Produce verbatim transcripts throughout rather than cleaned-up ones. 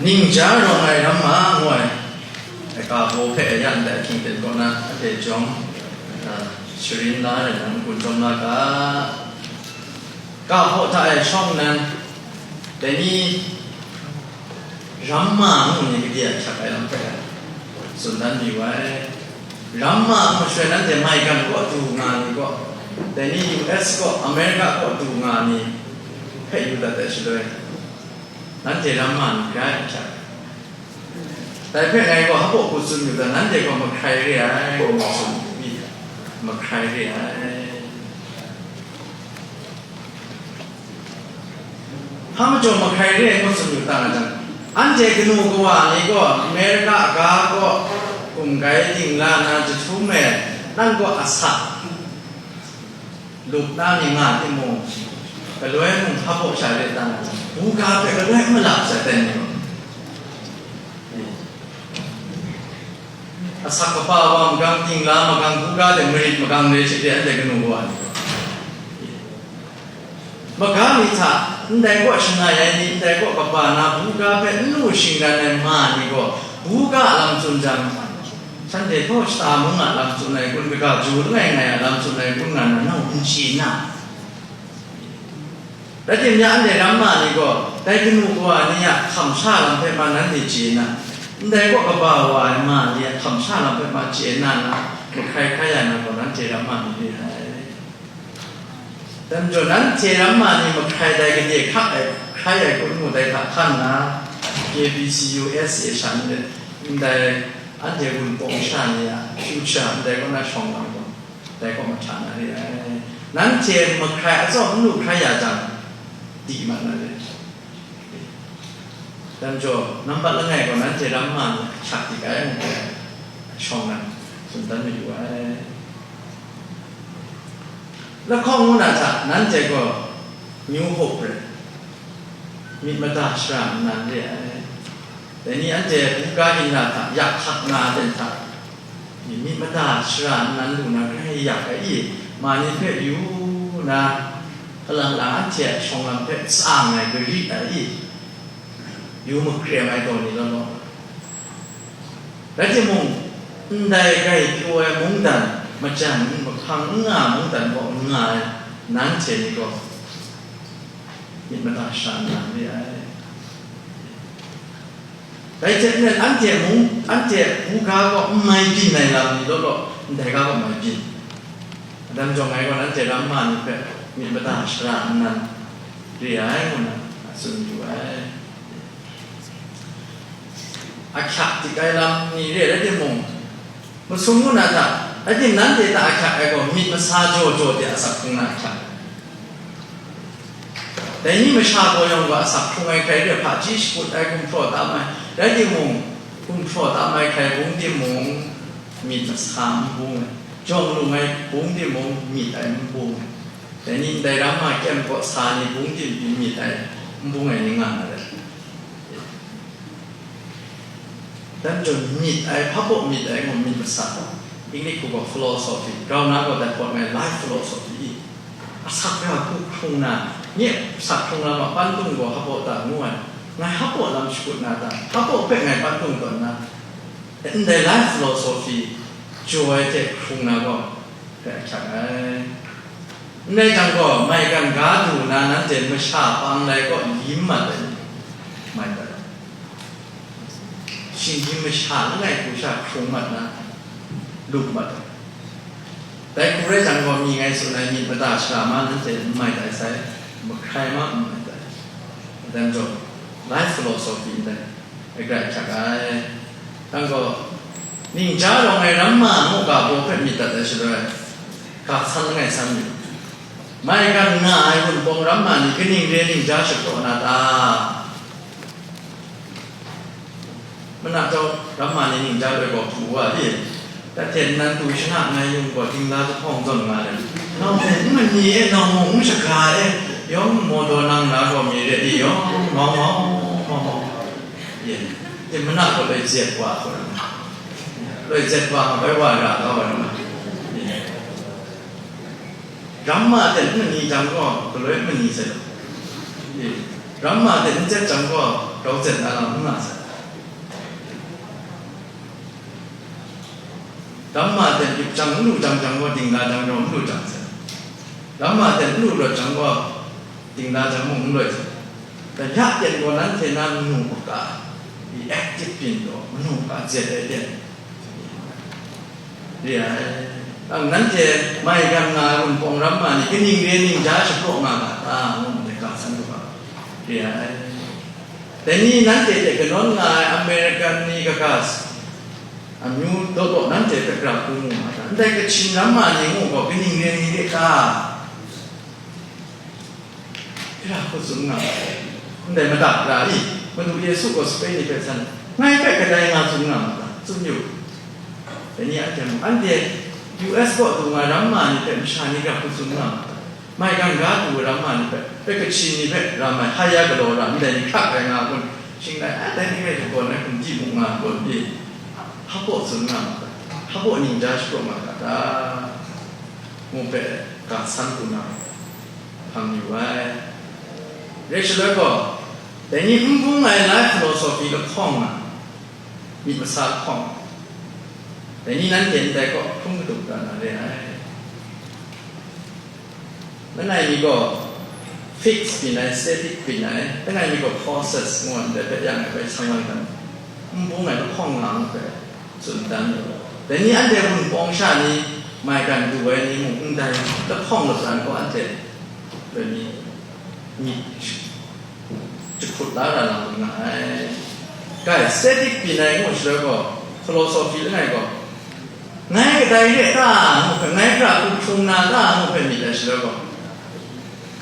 Ningja rawng ai ramma ngu ai, ai ga baw hpe ya ndai hkying ten kaw na, anhte jawng, a, sharin la ai lam n-gun jawm la ga, ga baw hta e shawng nnan, dai ni ramma ngu ni gade a hkyak ai lam hpe tsun dan mayu ai. Ramma ngu shaloi nanhte maigan kaw du nga ni kaw, dai ni U S kaw, America kaw du nga ni hpe yu dat ai shaloi, nanhte ramma ni grai hkyak. Dai hpe ngai gaw hpa baw hku tsun yu ga, nanhte gaw mahkrai re ai, ngu tsun mi, mahkrai re ai. Hpa majaw mahkrai re ai ngu tsun yu ga, anhte kanu kawa ni gaw America ga kaw gumgai dingla na jahtum e, nang gaw asak lup na mi nga timung, galoi mung hpa baw sha re ta na, buga hpe galoi n malap sai tai ni? Asak kaba wa magang, dingla magang, buga de marit magang re shi de, anhte kanu wa ni. Maga mi hta, ndai kaw shangai ai ni, ndai kaw kaba na, buga hpe n lu shingran ai ma ni gaw, buga a lam tsun jang, shanhte hpaw shata mung a lam tsun ai kun, kaga ju langai ngai a lam tsun ai kun nga na, nau n chye na? Rai timung, anhte ramma ni gaw, dai kanu kawa ni a hkam sha lam hpe ma nanhte chye na, ndai kaw kaba wa ai ma ni a hkam sha lam hpe ma chye na, na mahkrai hkrai ya na gaw, nanhte ramma ni re ai. Dan jaw, nanhte ramma ni mahkrai dai gade hkak ai, hkrai ai kun mu dai hta hkan na, K B C U S A sha ni, ndai anhte Wunpawng sha ni a future ndai kaw na shawng lam gaw, dai kaw mahta na re ai. Nanhte mahkrai atsawm n lu hkrai ya jang, di mat na re. Dan jaw, nambat langai gaw nanhte ramma ni hkyak dik ai, ngu ai shawng nan tsun dan mayu ai. Lahkawng ngu na hta, nanhte gaw New Hope rai, myit mada shara nnan re ai. Dai ni anhte buga yin na hta, yak hkak nga ai ten hta, myit mada shara nnan lu na grai yak ai i, ma ni hpe yu na, kalang lang anhte a shawng lam hpe tsang ai gari ai i, yu makrem ai taw ni law law. Rai timung, ndai grai pyaw ai mungdan, majan n mahkang n nga ai mungdan kaw n nga ai nanhte ni gaw, myit mada sha nnan re ai. Dai hte maren, anhte mung, anhte buga gaw n mai byin ai lam ni law law, ndai ga gaw mai byin. Adam jawng ngai gaw, nanhte ramma ni hpe myit mada shara nnan re ai, ngu na a tsun yu ai. Ahkyak dik ai lam ni re rai timung, masum ngu na hta, rai tim, nanhte hta ahkyak ai gaw, myit masa jaw jaw de asak hkrung na ahkyak. Dai ni masha gaw yawng gaw asak hkrung ai hkrai re, hpaji shakut ai, gumhpraw tam ai, rai timung, gumhpraw tam ai hkrai bung timung, myit masa n bung ai, jawng lung ai bung timung, myit ai n bung ai. Dai ni ndai ramma kyem kaw sa ni bung tim pyi myit ai, n bung ai ni nga na rai. Dan jaw, myit ai, hpa baw myit ai ngu myit masa, English hku gaw philosophy, grau na gaw dat pawt ngai life philosophy i, asak ra hku hkrung na, nye asak hkrung lam a pantung gaw hpa baw ta ngu ai, ngai hpa baw lam shakut na ta, hpa baw hpe ngai pantung tawn na, ndai life philosophy jaw ai hte hkrung na gaw, hpe ahkyak ai. Ndai jang gaw, maigan ga du na nanhte masha pang lai kaw lim mat ai, mai mat ai. Shinggyim masha langai hku sha hkrung mat na, lup mat ai. Dai hku rai jang gaw, mi ngai tsun ai myit mada shara ma nanhte n mai tai sai, mahkrai ma n mai tai. Dan jaw, life philosophy ndai, ai grai hkyak ai. Nang gaw, ningja rawng ai ramma ngu ga baw hpe myit dat ai shaloi, ga san langai san myit. Maigan nga ai Wunpawng ramma ni kaning re ningja shut taw na ta? Mana taw ramma ni ningja loi gaw hpu wa di? Tahten nan tu shana ngai yung gaw dingla jahpawng zawn nga ai. Nau hpe n mani e, nau mung n shaga e, yawng maw daw nang na gaw mi re di yawng mau mau, mau mau. Yen, yen mana gaw loi zet wa hkawt ai. Loi zet wa hkawt ai wa ra kau ai. Yen. Ramma ten n mani jang gaw, galoi n mani sai law. Yen. Ramma hte n zet jang gaw, grau zet na lam n nga sai. Ramma hte yup jang n lu jang jang gaw, dingla jang gaw n lu jang sai. Ramma hte n lu rawt jang gaw, dingla jang mung n loi sai. Dan ya ten gaw nanhte na manu kaga, i active byin gaw, manu kaga zet ai ten. Re ai. Ang nanhte maigan nga ai Wunpawng ramma ni kaning re ning ja shapraw nga ga ta, ngu ndai ga san lu ga. Re ai. Dai ni nanhte hte kanawn nga ai American ni kaga, amyu daw daw nanhte hpe gra hku mu nga ta. Ndai Kachin ramma ni ngu gaw kaning re ning re ta? Hkra hku tsun nga ma ai. Ndai madat ra i, Madu Yesu gaw sape ni hpe san, ngai hpe kadai nga tsun nga ma ta, tsun yu. Dai ni anhte mung, anhte U S kaw du nga ramma ni hpe masha ni hkra hku tsun nga ma ta, maigan ga du ramma ni hpe, hpe Kachin ni hpe ram ai, haya galaw ra ndai ni hkrak rai nga kun, shing rai, a, dai ni rai jagawn ai hkum di mung nga kun di, hpa baw tsun nga ma ta, hpa baw ning ja shapraw nga ga ta, ngu hpe ga san hku na hpang yu ai. Rai shaloi gaw, dai ni n bung ai life philosophy lahkawng a, myit masa lahkawng, dai ni nanhte ndai kaw hkrum kadu da na re ai. Langai mi gaw fix byin ai, static byin ai, langai mi gaw process ngu ai ndai hpe yang ai bai sang lang dan, n bung ai lahkawng nga ngu hpe tsun dan yu. Dai ni anhte Wunpawng sha ni maigan du ai ni mung ndai lahkawng lat dan gaw anhte dai ni myit jahkut la ra na nga ai. Kai, static byin ai ngu shaloi gaw, philosophy langai gaw, ngai kadai re ta ngu hpe, ngai hkra hku hkrung na ta ngu hpe myit ai shaloi gaw,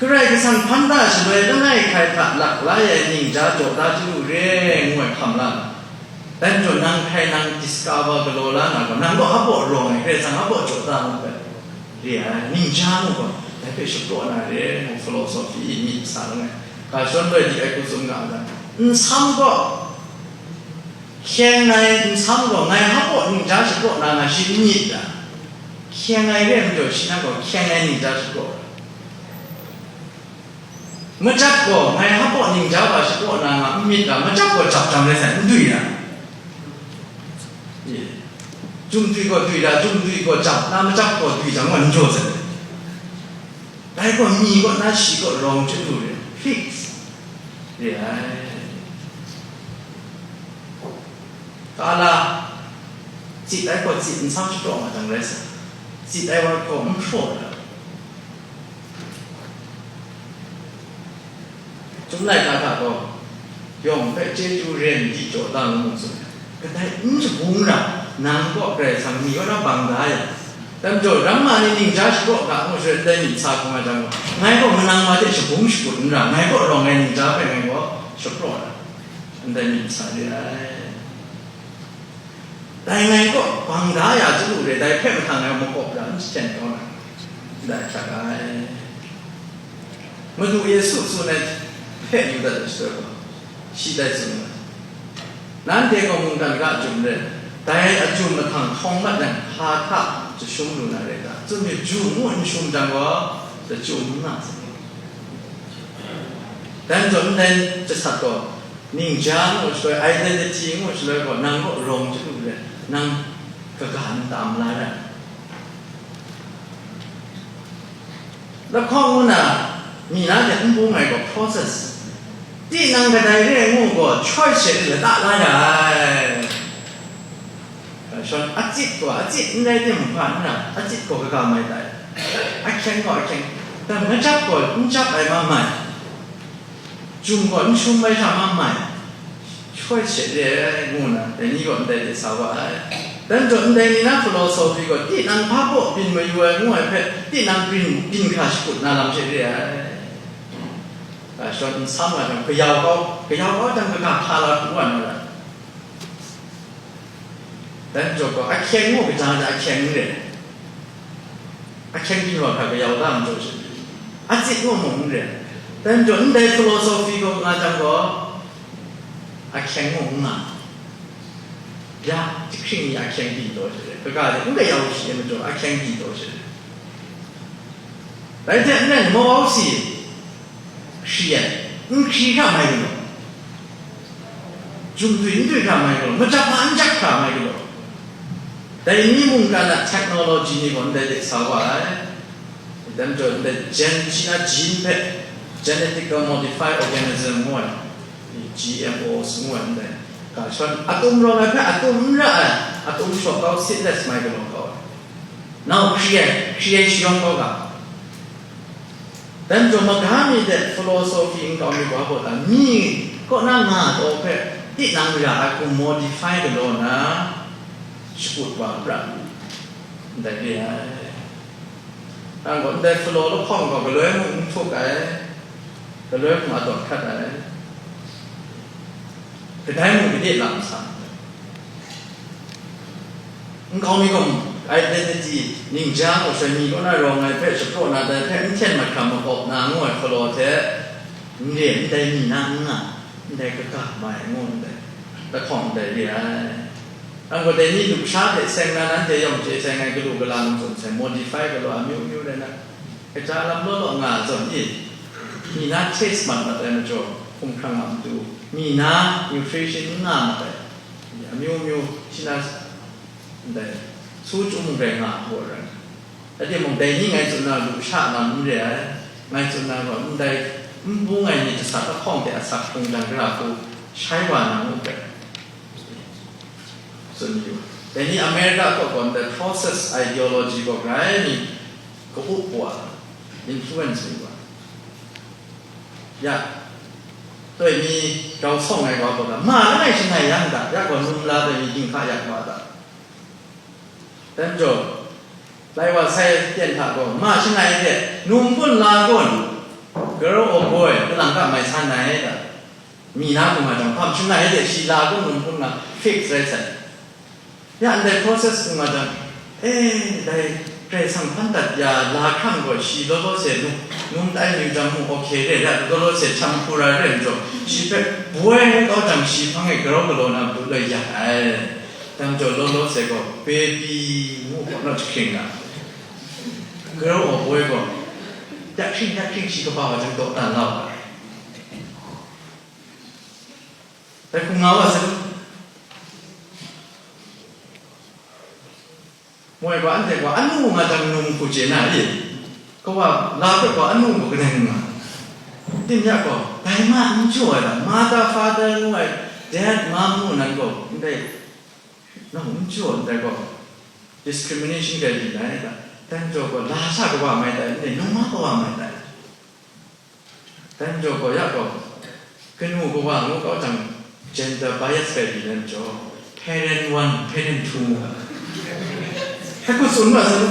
Karai Kasang hpan da shaloi langai hkai hta lak la ai ning ja jaw da chyalu re ngu ai hkam la. Dai majaw nang hkrai nang discover galaw la na gaw, nang gaw hpa baw rawng ai, Karai Kasang hpa baw jaw da ngu hpe, re ai, ning ja ngu gaw, dai hpe shapraw na re ngu philosophy myit sa langai. Ga shadawn loi dik ai hku tsun nga ai, nsam gaw, hkyeng ai nsam gaw, ngai hpa baw ning ja shapraw na nga shi n myit da? Hkyeng ai re ai majaw, shi nang gaw hkyeng ai ning ja shapraw ai. Machat gaw, ngai hpa baw ning ja wa shapraw na nga n myit da? Machat gaw jap jang rai sai, n dwi da? Ye. Jum dwi gaw dwi da, jum dwi gaw jap na, machat gaw dwi jang gaw n jaw sai. Dai gaw mi kaw na shi kaw rawng chyalu re, fix re ai. Kala, tsit ai gaw tsit nsam shapraw nga jang rai sa, tsit ai wa gaw n hpraw da. Chyum laika hta gaw, yawng hpe chyeju ren di jaw da ngu mu tsun ai. Kadai n shabung ra, nang kaw Karai Kasang mi kaw na bang da ya, dai majaw, ramma ni ning ja shapraw ga ngu shaloi, ndai myit sa hkrum ai jang gaw, ngai gaw manang ma hte shabung shakut n ra, ngai kaw rawng ai ning ja hpe ngai gaw shapraw ra, ndai myit sa re ai. Dai ngai kaw bang da ya chyalu re, dai hpe mahtang ngai makawp ra n jahten kau na, ndai hkyak ai. Madu Yesu tsun ai hpe yu dat ai shaloi gaw, shi dai tsun ai, nanhte gaw mungdan ga a chyum re, dai a chyum mahtang htawng mat yang, hpa hta jashum lu na re ta? Tsun yu, ju ngu n shum jang gaw, jachyum n nga sai. Dai majaw, ndai jasat gaw, ning ja ngu shaloi, identity ngu shaloi gaw, nang kaw rawng chyalu re, nang kaga n tam la ai. Lahkawng ngu na, mi na hte n bung ai gaw process. Tinang kadai re ai ngu gaw, choice she lata la ya ai. Shon, atsit gaw, atsit n rai timung hpa n ra, atsit gaw kaga mai tai. Ahkyeng gaw ahkyeng, dan machyap gaw n chyap ai ma mai. Jum gaw n shum ai hta ma mai, choice she re ai ngu na, dai ni gaw ndai de sa wa ai. Dan jaw, ndai ni na philosophy gaw, tinang hpa baw byin mayu ai ngu ai hpe, tinang byin, byin hkra shakut na lam she re ai. A, shawng nsam nga jang, kayau kau, kayau kau jang, kaga hpa la hku wa na ra. Dan jaw gaw, ahkyeng ngu kaja ja ahkyeng n re. Ahkyeng byin wa hkra kayau da majaw she, atsit ngu mung n re. Dan jaw, ndai philosophy gaw nga jang gaw, ahkyeng ngu n nga. Ya, jahkring ni ahkyeng byin taw she re. Kaga de n kayau shi ai majaw, ahkyeng byin taw she re. Rai hte maren, mawau si hkri ai. N hkri hkra mai galaw, jum dwi n dwi hkra mai galaw, majap ma n jap hkra mai galaw, dai ni mungkan a technology ni gaw ndai de sa wa ai. Dai majaw ndai gen, China gene hpe genetically modified organism ngu ai, G M Os ngu ai ndai, ga shawn atum rawng ai hpe atum n ra ai, atum shaw kau seedless mai galaw kau ai. Nau hkri ai, hkri ai shayawng kau ga. Dai majaw maga mi hte philosophy nkau mi gaw hpaw ta, mi kaw na nga taw hpe tinang ra ai hku modify galaw na, shakut wa pra ndai re ai. Nang gaw ndai philo lahkawng gaw galoi mung n htuk ai, galoi mung a tawn hkrat ai, kadai mung gade lam sa. Nkau mi gaw identity, ningja gaw sha mi kaw na rawng ai hpe shapraw na, dai hpe n hten mahkra makawp na ngu ai hkalaw hte, n re, ndai mi na n nga, ndai kaga mai ngu ndai, lahkawng ndai re ai. Nang gaw dai ni lusha hte seng na, nanhte yawng chye sai ngai galu galang tsun sai, modify galaw amyu myu rai na, kaja lam law law nga zawn i, mi na taste mat mat ai majaw, hkumhkrang a matu, mi na nutrition n nga mat ai, amyu myu shi na, ndai, su chyum rai nga ai hku rai. Rai timung, dai ni ngai tsun na lusha lam n re ai, ngai tsun na gaw, ndai, n bung ai myit jasa lahkawng hte asak hkrung dan gara hku shai wa na ngu hpe tsun yu. Dai ni America kaw gaw ndai process ideology gaw grai mi ka-up wa, influence mi wa. Ya, toi mi grau sawng ai wa gaw, ma langai shangai yang da, ya gaw num la toi mi ginhka ya wa da. Dai majaw, lai wa sai pyen hta gaw, ma shangai hte, num kun la kun, girl or boy, kalang ka mai san ai da. Mi na hkung nga jang, hpam shangai hte shi la kun, num kun nga, fix rai sai. Ya ndai process hkung nga jang, eh, dai Karai Kasang hpan dat ya la hkrang gaw, shi law law se num, num tai yu jang mung, okay re, ya law law se htam hku ra re majaw, shi hpe boy kau jang, shi hpang e grau galaw na matu loi ya ai. Dai majaw law law se gaw, baby ngu gaw naw jahkring na, girl or boy gaw, yak hkring yak hkring shi kaba wa jang dawdan la wa ai. Dai hkung nga wa sa lu. Moi gaw, anhte gaw anu nga jang num hku chye na i? Kawa la hpe gaw anu gaw kadai nga? Tim ya gaw, dai ma n jaw ai lam, mother, father ngu ai, dad, mom ngu nan gaw, ndai, nang n jaw ndai gaw, discrimination rai li nai, dai majaw gaw, la sha kawa mai tai, ndai, num ma kawa mai tai. Dai majaw gaw ya gaw, kanu kawa ngu kau jang, gender bias rai li nai majaw, parent one, parent two ngu ga. Hkut tsun ma sa lu.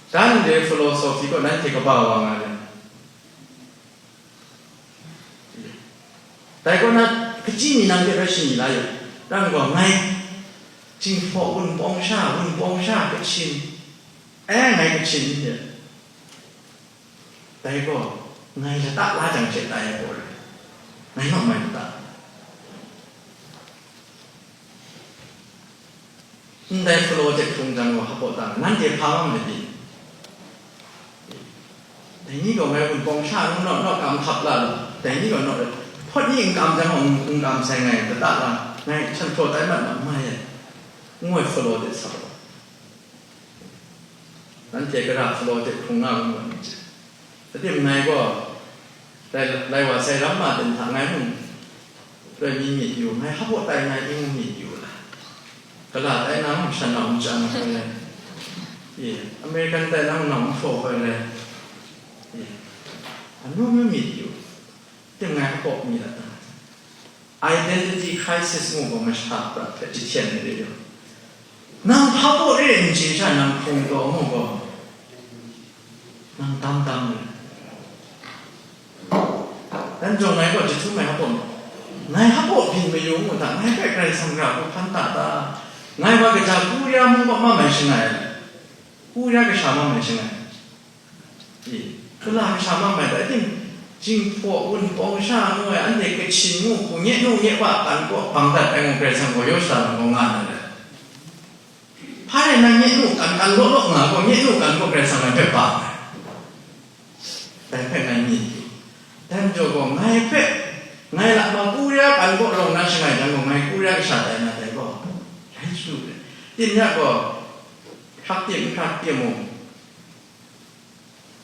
Dan de philosophy gaw nanhte kaba wa nga le. Dai kaw na, kachyi mi nang hte bai shani la yu. Dan gaw ngai, Jinghpaw, Wunpawng sha, Wunpawng sha, Kachin. Eh, ngai Kachin ni hte. Dai gaw, ngai lata la jang hte tai ai gaw rai, ngai naw mai lata. Ndai hpalaw hte hkrung jang gaw hpaw ta, nanhte hpa lam ai pyi? Dai ni gaw ngai Wunpawng sha ngu naw, naw kam hkap la lu, dai ni gaw naw, hpawt ni n kam jang gaw n kam sai ngai, lata la, ngai htan hpraw tai mat na, mai ai, ngu ai hpalaw hte sa gaw. Nanhte gara hpalaw hte hkrung nga mu ai. Satim ngai gaw, lai, lai wa sai ram ma ten hta ngai mung, rai mi myit yu, ngai hpaw tai ngai ning myit yu la. Kala tai na mung shan na mung chyang ai le, ye, American tai na mung na mung hpaw ai le, ye, anu mi myit yu. Tim ngai hpaw mi la ta? Identity crisis ngu gaw masha prat hpe jahten ai re yang, nang hpa baw re n chye sha, nang hkrung taw ngu gaw, nang dam dam re. Dan jawng ngai gaw jahtum ai hpaw, ngai hpaw byin mayu ngu hta, ngai hpe Karai Kasang ra hku hpan ta ta? Ngai wa kaja Korea mung kaw ma mai shangai ai, Korea kasha ma mai shangai. I, kala kasha ma mai tai tim, Jinghpaw, Wunpawng sha ngu ai, anhte Kachin ngu hku, nye nu nye wa kan kaw bang dat ai ngu Karai Kasang gaw yaw sha lam gaw nga na re. Hpa rai nang nye nu kan kan law law nga gaw, nye nu kan gaw Karai Kasang nang hpe ba ai. Dai hpe ngai myit yu. Dan jaw gaw, ngai hpe, ngai lakma Korea kan kaw rawng na shangai jang gaw, ngai Korea kasha tai na dai gaw, rai chyu re. Tim ya gaw, hkrak tim, hkrak tim mung,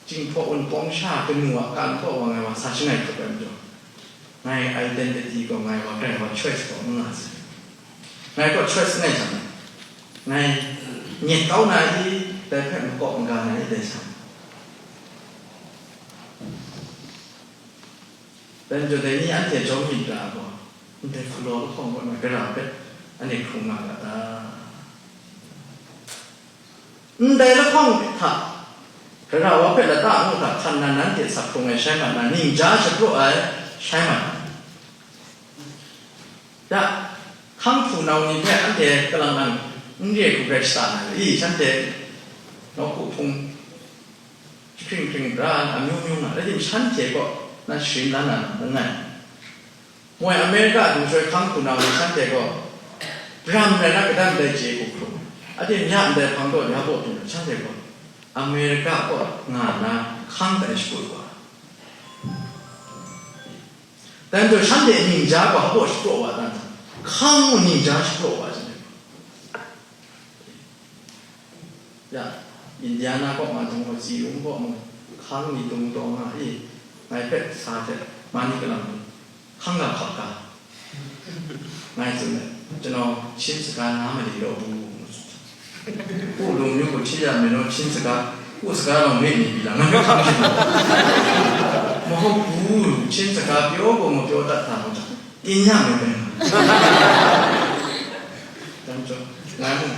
Jinghpaw Wunpawng sha kanu a kan kaw wa ngai wa sa shangai hkrup ai majaw, ngai identity gaw ngai wa grai wa choice gaw n nga sai. Ngai gaw choice n ai hta, ngai nyet kau na i, dai hpe makawp maga na i, dai sa. Dan jaw dai ni anhte jawm myit ra gaw, ndai galaw lahkawng kaw na gara hpe anhte hkrung nga ga ta? Ndai lahkawng hta, gara wa hpe lata ngu hta hkan na nanhte sak hkrung ai shai mat na, ningja shapraw ai shai mat na. Ya, hkang hpunau ni hpe anhte kalang nang n re hku rai shada na i, shanhte nawku hpung jahpring hpring bra, amyu myu nga, rai tim, shanhte kaw na sharin la na lam langai. Moi America du soi hkang hpunau ni shanhte gaw, bram rai na, kadam dai chye hku hkrum, a tim ya ndai hpang taw ni a baw du na, shanhte gaw America kaw nga na hkang tai shakut wa. Dan jaw shanhte ningja gaw hpaw shapraw wa dan, hkang mung ningja shapraw wa jang, ya, Indiana kaw ma jang gaw, Tsi Yung kaw mung, hkang ni tung taw nga i, ngai hpe sa hte, ma ni kalang ni, hkang ga hkap ga, ngai tsun ai, ကျွန်တော် ချင်းစကား နားမလည်တော့ဘူး Pu lung yu ku hti ya me naw, Chin saga, pu saga rawng re ni pyi la, ngai hpe hkam hte maw? Mahoku, Chin saga pyaw gaw maw pyaw dat hta maw ta, tin ya me bai nga. Dan jaw, ngai mung,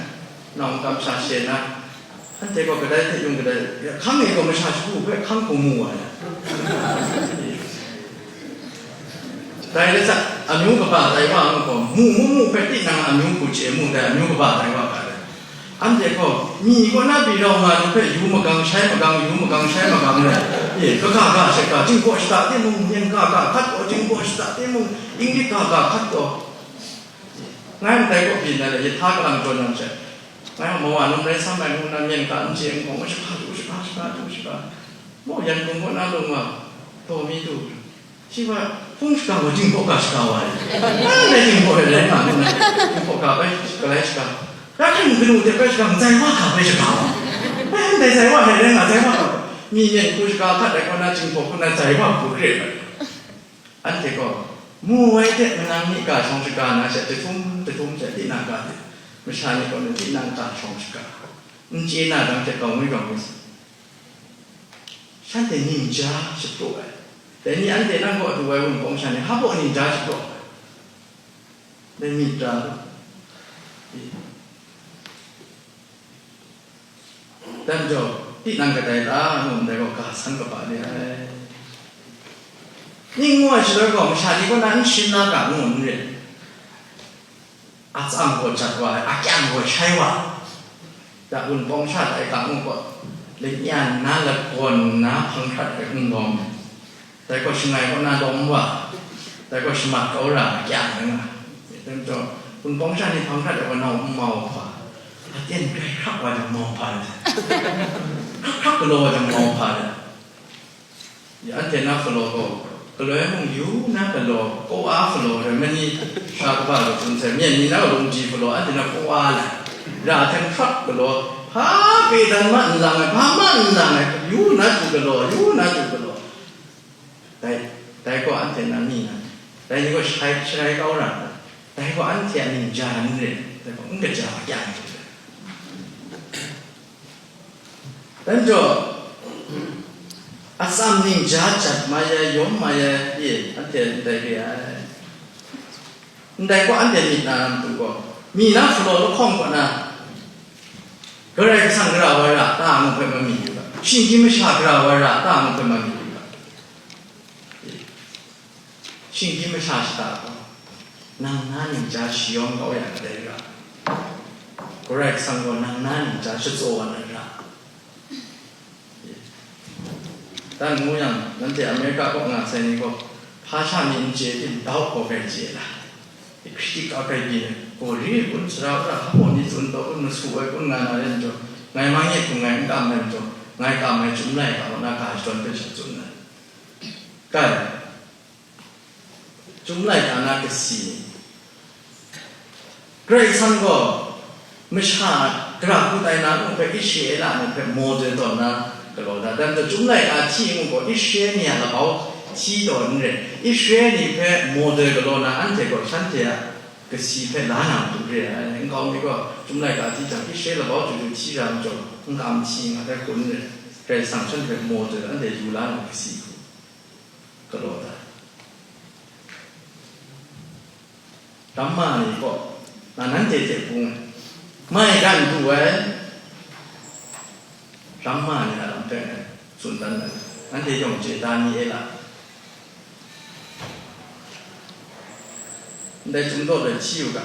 nau n kam sha she na, anhte gaw kadai hte yung kadai, hkang e gaw masha shagu hpe hkang hku mu wa ya. Dai lasa, amyu kaba tai wa ngu gaw, mu mu mu hpe tinang amyu hku chye mu dai, amyu kaba tai wa ga ai. Anhte gaw, mi kaw na pyi rau nga ai hpe, yu magang shai magang, yu magang shai magang rai. E, kaga ga shai ga, jinggaw shada timung, myen ga ga hkat gaw, jinggaw shada timung, inglik ga ga hkat gaw. Ngai ndai kaw byin ai le, yahta kalang jawn yang she, ngai mawa num rai sam ai ngu na, myen ga n chye n hkawng, shahka du, shahka, shahka du, shahka. Maw, yan hkawng kaw na lung wa, taw mi du. Shi wa, hpung shaga wa, jingkaw ga shaga wa ai. Nang dai jingkaw e rai nga ngu na, jingkaw ga bai galai shaga. Ya hkring kanu de bai shaga, nzai wa ga bai shaga wa. Bai ndai zai wa hte rai nga, zai wa ga. Mi myen hku shaga hkat ai kaw na, jingkaw kaw na, zai wa hku hkre ai. Anhte gaw, mu ai hte manang ni ga shawng shaga na she, jahtum jahtum she, tinang ga hte, masha ni gaw ni tinang ga shawng shaga. N chye na jang hte, kau ngwi kau ngwi sa. Shanhte ningja shapraw ai. Dai ni anhte nang kaw du ai Wunpawng sha ni, hpa baw ningja shapraw ai. Dai myit ra lu. Dan jaw, tinang kadai ta ngu ndai gaw, ga san kaba de ai. Ning ngu ai shaloi gaw, masha ni kaw na n sharin la ga ngu n re. Atsam gaw jat wa ai, akyang gaw shai wa ai. Ya Wunpawng sha tai ga ngu gaw, lanyan na lagawn na hpang hkrat ai n lawm ai. Dai gaw shangai kaw na lawm wa, dai gaw shamat kau ra akyang ai nga. Dai majaw, Wunpawng sha ni hpang hkrat ai gaw nau n mau hpa, aten grai hkrak wa jang mau hpa ai. Hkrak hkrak galaw wa jang mau hpa ai. Ya anhte na galaw gaw, galoi mung yu na galaw, kawa galaw rai ma ni, sha kaba gaw tsun sai, myen ni na lungji galaw, anhte na kawa lai, ra hte hkrak galaw, hpa pe dan ma n lang ai, hpa ma n lang ai, yu na tu galaw, yu na tu galaw. Dai, dai gaw anhte na mi na, dai ni gaw sharai, sharai kau ra, dai gaw anhte a ningja n rin, dai gaw n kaja a kyang. Dan jaw, atsam ningja jat mai ai, yawm mai ai, e, anhte ndai re ai. Ndai gaw anhte myit na matu gaw, mi na galaw lahkawng kaw na, Karai Kasang gara wa ra ta ngu hpe ma mi yu ga, shinggyim masha gara wa ra ta ngu hpe ma mi yu ga. Shinggyim masha shata gaw, nang na ningja shayawng kau ya kadai ra? Karai Kasang gaw nang na ningja shatsaw wa na ra? Dan ngu yang, nanhte America kaw nga sai ni gaw, hpa sha mi n chye tim, dau gaw grai chye la? Kritik a grai byin ai, gaw ri kun, sara wora hpa gaw ni tsun taw kun, masu ai kun nga na re njaw, ngai ma nye hku ngai n kam ai njaw, ngai kam ai chyum lai ga, na ga shadawn hpe sha tsun ai. Kai, Chyum laika na kasi ni. Karai Kasang gaw masha gara hku tai na mung hpe Israela ni hpe model tawn na galaw da. Dan chyum laika hti mung gaw Israel ni a labau hti tawn n rai. Israel ni hpe model galaw na anhte gaw shanhte a kasi hpe la na matu re ai. Nkau mi gaw chyum laika hti jang Israel labau chyu chyu hti ra majaw, n kam hti nga ai hku n rai. Karai Kasang shanhte hpe model anhte yu la na kasi hku galaw da. Ramma ni gaw, na nanhte hte bung ai, mai gan du ai, ramma ni a lam hpe ngai tsun dan ai, nanhte yawng chye, Daniela. Ndai chyum daw let hti u ga.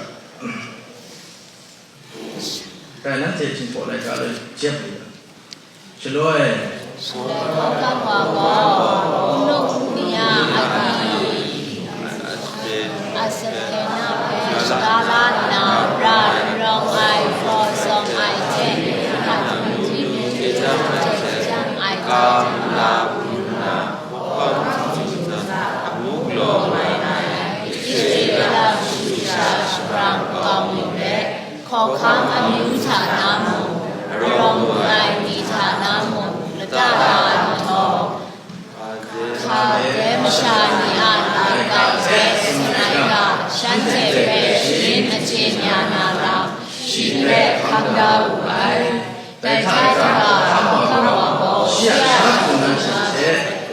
Dai nanhte Jinghpaw laika e jep u ga. Shaloi, Shaloi hkawhkam wa gaw, wunung ni a akyu a sapen a hpe shaga la nna, ra n rawng ai, hpaw zawng ai hte, hkak hkungdi hte jang ai hte, hkam la pru nna, hkawhkam htingnu hta amu galaw ai, Israela kashu kasha shabrang kau mi let, hkawhkam amyu hta na mung, arawng lu ai ni hta na mung, lata la ai mahtawng, Hkade masha ni a laika hte tsun ai ga, shanhte hpe sharin achyen ya na lam, shi hpe hkam da wu ai. Dai hta e-ga, hkam wa gaw, shi a sha hku na hte,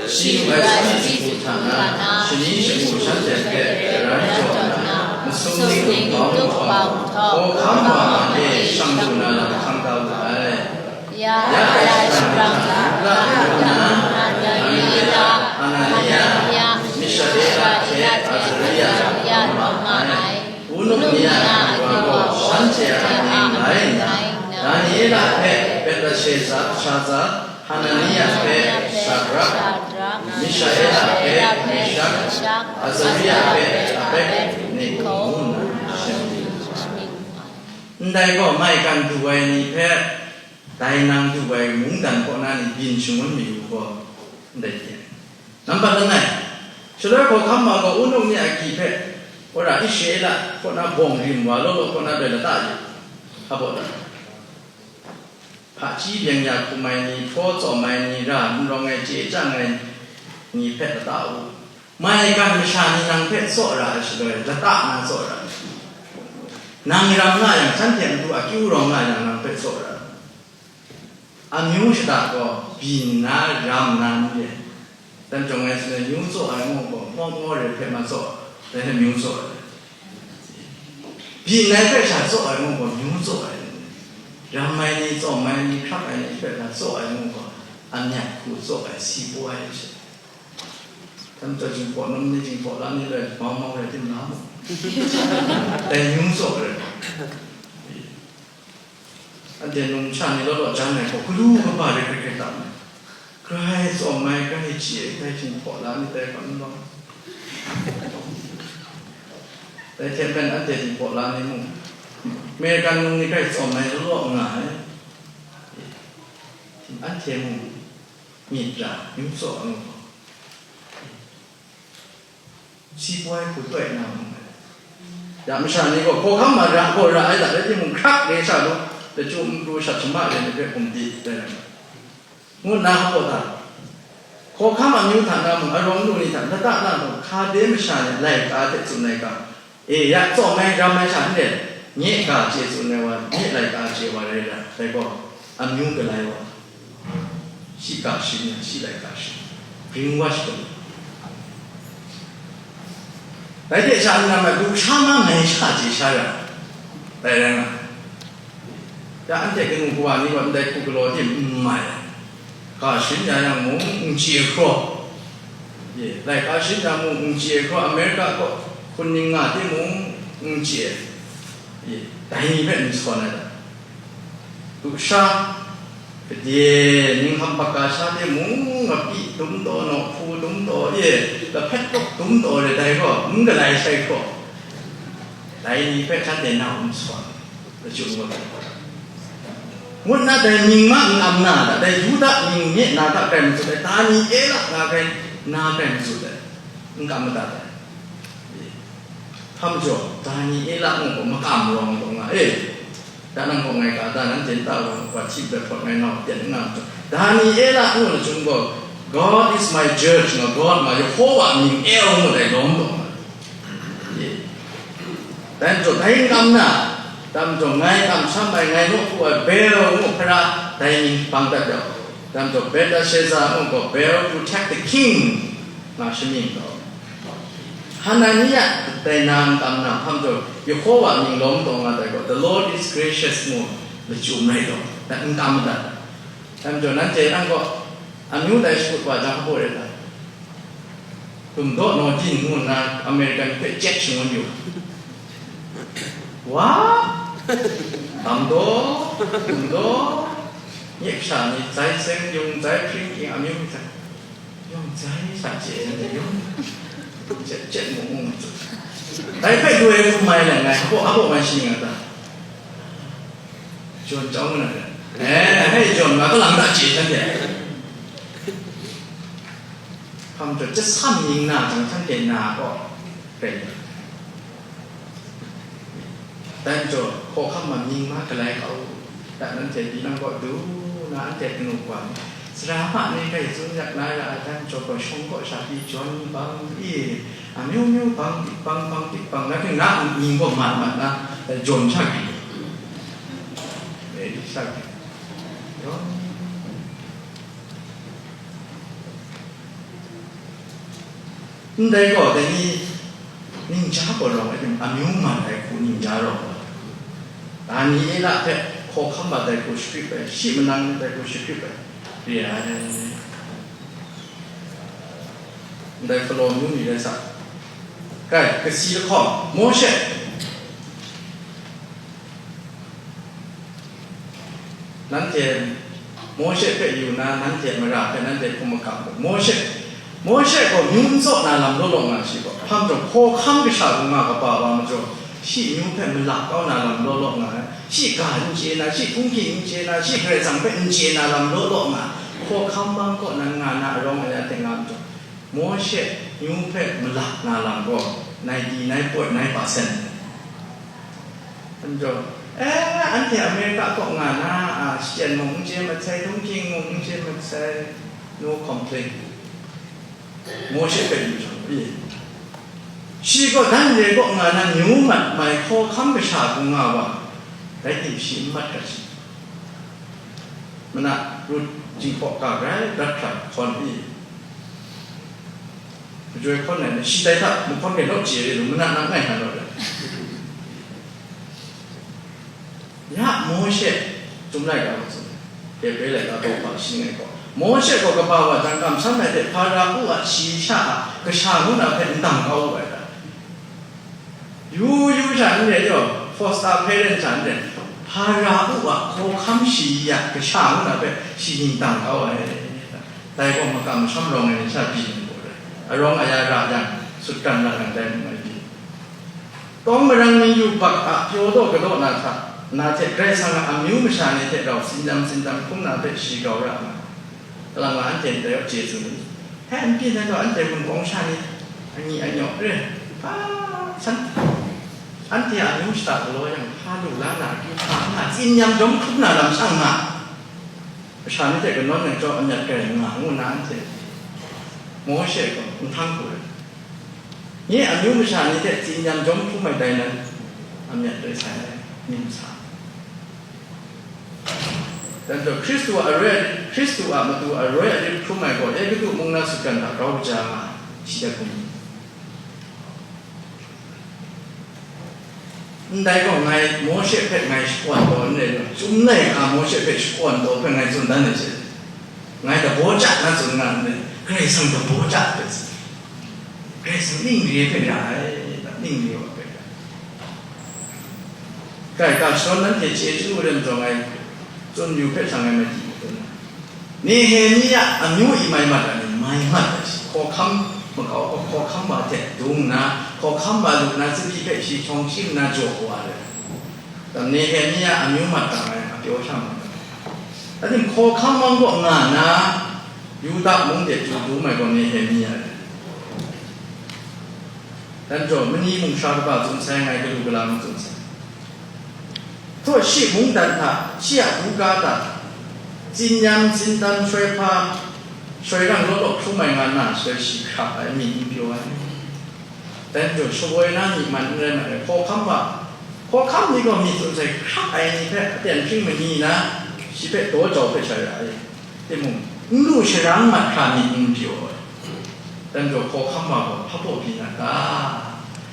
shi lu ai sahti jahku hta na, shani shagu shanhte hpe garan jaw nna, masum ning tup bau nhtawm, hkawhkam wa a e shang lu na lam hkam da wu ai. Ya, ya, shajang, Daniela, Hanania, Mishaela hte Azaria, ma ai. Wunung ni a wa gaw shanhte a ning rai nna, Daniela hpe Belteshaza, Hanania hpe Shadrak, Mishaela hpe Meshak, Azaria hpe Abednego ngu nna shing. Ndai gaw maigan du ai ni hpe, dai nang du ai mungdan kaw na ni byin shangun mayu gaw, ndai hte, nampat langai, shaloi hkawhkam ma gaw wunung ni a akyi hpe, wora Israela kaw na bawng rim wa law law kaw na bai lata yu, a baw da. Hpaji byeng ya hkum ai ni, hpraw tsawm ai ni, ra n rawng ai, chye chyang ai ni hpe lata u. Maigan masha ni nang hpe tsaw ra ai shaloi, lata na tsaw ra ai. Nang ram nga yang, shanhte a matu akyu rawng nga yang, nang hpe tsaw ra ai. Amyu shada gaw byin na, ram na n re. Dan jawng ngai tsun ai, myu tsaw ai ngu gaw, mawk maw re hpe ma tsaw, dai hte myu tsaw ai. Byin ai hpe sha tsaw ai ngu gaw, myu tsaw ai. Ram ai ni, tsawm ai ni, hkrak ai ni hpe sha tsaw ai ngu gaw, a myat hku tsaw ai, si poi ai she. Hkam taw, Jinghpaw num ni, Jinghpaw la ni rai, mau mau rai tim la mu. Dai myu tsaw ai. Anhte numsha ni law law jan ai gaw, galu kaba rai hkrit hkrit tam ai. Grai tsawm ai, grai chye ai, grai Jinghpaw la ni dai hkam n bang. Dai hte maren anhte Jinghpaw la ni mung, American num ni grai tsawm ai law law nga ai. Anhte mung myit ra, myu tsaw ai mung gaw, si poi hku toi na mung ai. Ya masha ni gaw, hkawhkam ma ra gaw ra ai, dai rai timung, hkrak re sha lu, lachyum n pru shat shama re ni hpe hkum di, dai rai nga, ngu nna hpaw da. Hkawhkam amyu hta na mung, arawng lu ni hta lata na mung, hkade masha ni laika hte tsun ai ga, e, ya tsawm ai, ram ai sha n re, nye ga chye tsun ai wa, nye laika chye wa rai ra, dai gaw, amyu galai wa, shi ga shing, shi laika shing, brainwash kau. Dai hte sha nna, ma du sha ma ngai sha chye sha ra, dai rai nga ai. Ya anhte kanu kawa ni gaw ndai hku galaw tim n mai ai. Ga sharin ya yang mung n chye hkraw, ye, laika sharin ya mung n chye hkraw, America kaw hkun ning nga timung n chye, ye, dai ni hpe n sawn ai ta? Lusha, gade, ninghkam baka sha timung, api dum taw, nawhpu dum taw, ye, lahpet kawk dum taw re, dai gaw n galai sai hkraw, dai ni hpe shanhte nau n sawn, lachyum ngut ai. Ngut nna dai mying ma n am na hta, dai Yuda mying nye na hta grai matsut ai, Daniela nga grai na grai matsut ai, n kam madat ai. Hpa majaw, Daniela ngu gaw makam rawng gaw nga e. Dan nang gaw ngai ga da, nanhte nta wa, wa hti bai hpawt ngai nau pyan n nga majaw, Daniela ngu na chyum gaw, "God is my judge," nga, God ma, Yehowa mying El ngu dai lawm gaw nga. Ye. Dai majaw, dai n kam na, dai majaw, ngai kamsham ai, ngai nawku ai, Bel ngu hpara, dai mying bang dat yau. Dai majaw, Belteshazzar ngu gaw, Bel protect the king, nga shamying gaw. Hanania dai na n kam na, hpa majaw, Yehowa mying lawm taw nga dai gaw, "The Lord is gracious," ngu lachyum rai taw, n kam madat. Dai majaw, nanhte nang gaw amyu dai shakut wa jang, hpa rai ta? Tumdaw Nodin ngu nna American hpe jet shangun yu. Wa? Tamdaw, tumdaw, nye kasha ni, zai seng yung, zai hpring king, amyu hta. Yawng zai sa chye shanhte yawng, chye, chye mu mu. Dai hpe du ai hkum mai let ngai, hpaw, hpaw mai shi nga ta? Jawn chyawm nga na, eh, hei jawn nga kalang ta chye shanhte. Hkam jaw, chyasam mying na jang, shanhte na gaw rai. Dai majaw, hkawhkam ma mying ma galai kau u, da nanhte tinang kaw du na, anhte kanu wa ni, sara ma ni kai tsun yak na ra ai, dai majaw gaw, shawng kaw sha pyi jawn bang i, amyu myu bang dik bang, bang dik bang, na ting na mying gaw mat mat na, jawn sha pyi, e, sha pyi, jawn. Ndai gaw, dai ni ningja gaw rawng ai tim, amyu man ai hku ningja rawng ai. Daniela hpe hkawhkam bat ai hku shagrip ai, shi manang dai hku shagrip ai re ai. Ndai Faro myu ni rai sa. Kai, kasi lahkawng, Mawshe. Nanhte Mawshe hpe yu na, nanhte mara hpe nanhte hkum makam gaw, Mawshe, Mawshe gaw myu n tsaw na lam law law nga shi gaw, hpa majaw, hkawhkam kasha hku nga kaba wa majaw, shi myu hpe malak kau na lam law law nga ai, shi ga n chye na, shi hkunghking n chye na, shi Karai Kasang hpe n chye na lam law law nga ai, hkawhkam bang kaw nan nga na arawng aya hte nga majaw, Mawshe myu hpe malak na lam gaw, nai di, nai poi, nai percent. Anjaw, eh, anhte America kaw nga na, a, shachyen mung n chye masai, hkunghking mung n chye masai, no complain. Mawshe hpe yu jang, i, shi gaw dan re kaw nga na, myu mat mai hkawhkam kasha hku nga wa, dai ting shi n mat ga shi. Mana Rut jinghpaw ga grai brat hkra hkawn i, majoi hkawn ai ni, shi dai hta mahkawn gai naw chye re lu, mana nang ngai hkan rawt ai. Ya Mawshe, Chyum laika gaw tsun ai, Hebre laika gaw hpa shi ngai gaw, Mawshe gaw kaba wa jang, kamsham ai hte Hpara-u a shayi sha a kasha ngu na hpe n dang kau wu ai ta? Yu yu sha n re, yaw, foster parent sha n re, Hpara-u a hkawhkam shayi a kasha ngu na hpe shi ning dang kau ai. Dai gaw makam masham rawng ai ni sha byin ai gaw rai, arawng aya ra yang, sutgan ra yang dai mu ai byin. Tawng marang ni yubak a pyaw daw kadaw na hta, na hte Karai Kasang a amyu masha ni hte rau tsin dam tsin dam hkrum na hpe shi grau ra nga ai. Kalang la anhte ndai chye tsun ai, hpe n byin ai gaw, anhte Wunpawng sha ni, ani anyawk re, hpa san, anhte a amyu shata galaw yang, hpa lu la na, akyu hpa nga, tsin yam jawm hkrup na lam shang nga, masha ni hte kanawn ai chyawm amyat rai nga, ngu na anhte Mawshe gaw nhtang hku ai. Nye amyu masha ni hte tsin yam jawm hkrum ai dai nan, amyat rai sai ai, myit masa. Dan gaw, Hkristu a aroi, Hkristu a matu aroi arit hkrum ai gaw, Egutu mung na sutgan hta grau kaja nga ai, shi dat hkum. Ndai gaw, ngai Mawshe hpe ngai shakawn taw n rai, Chyum laika Mawshe hpe shakawn taw hpe ngai tsun dan ai hte, ngai dabaw ja na tsun nga n rai, Karai Kasang dabaw ja hpe tsun. Karai Kasang ning re hpe ra ai, ning re wa hpe ra ai. Kai, ga shadawn nanhte chye chyalu ai lam jawng ai, tsun yu hpe sha ngai mai di mu dun ai. Nehemia amyu i mai mat ai ni, mai mat ai shi, hkawhkam makau, hkawhkam wa hte dung nna, hkawhkam wa lu nna, tsabyi hpe shi htawng shim nna jaw wa ai. Nehemia amyu mat ga ai, a pyaw sha mat ai. Ating hkawhkam mang kaw nga nna, Yuda mung de chyu dum ai gaw Nehemia ai. Dan jaw, mani mung sha kaba tsun sai, ngai galu gala mung tsun sai. Htaw shi mungdan hta, shi a buga hta, tsin yam, tsin dan, shoi hpa, shoi rang law law hkrum ai nga na, shoi shi hkrak ai mi n pyaw ai. Dan jaw, shawoi na myi man n rai mat ai, hkawhkam wa, hkawhkam ni gaw mi tsun sai hkrak ai ni hpe, aten hpring mani na, shi hpe daw jau hpe sha ya ai. Timung, n lu sharang mat hkra myit n pyaw ai. Dan jaw, hkawhkam wa gaw hpa baw byin a ta?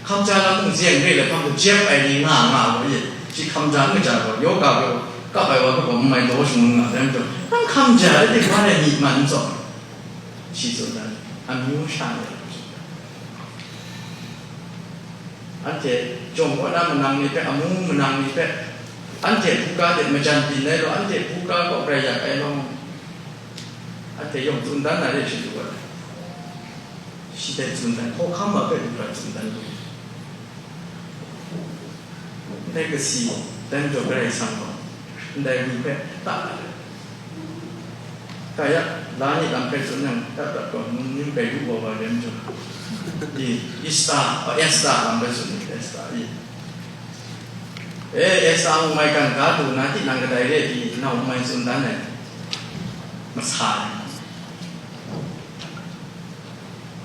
Hkamja lam mung zeng re lahkam gaw jep ai ni nga nga gaw, ye, shi hkamja n kaja gaw, yoga gaw kap ai wa gaw n mai daw shangun nga, dan jaw, nang hkamja ai hte wa ai myit man n tsawm. Shi tsun dan, amyu sha ni a tsun dan. Anhte jawng kaw na manang ni hpe, amu manang ni hpe, anhte buga de majan byin ai law, anhte buga kaw grai yak ai law, anhte yawng tsun dan na re shi lu ai. Shi dai tsun dan, hkawhkam ma hpe lu hkra tsun dan lu. Ndai kasi, dan jaw Karai Kasang gaw, ndai ni hpe ta na re. Kaya, la ni lam hpe tsun yang, dat dat gaw, num ning bai lu gaw wa rem jaw. I, Esta, oh, Esta lam hpe tsun ni, Esta, i. E, Esta mung maigan ga du na, tinang kadai re pyi, nau n mai tsun dan ai, masa ai.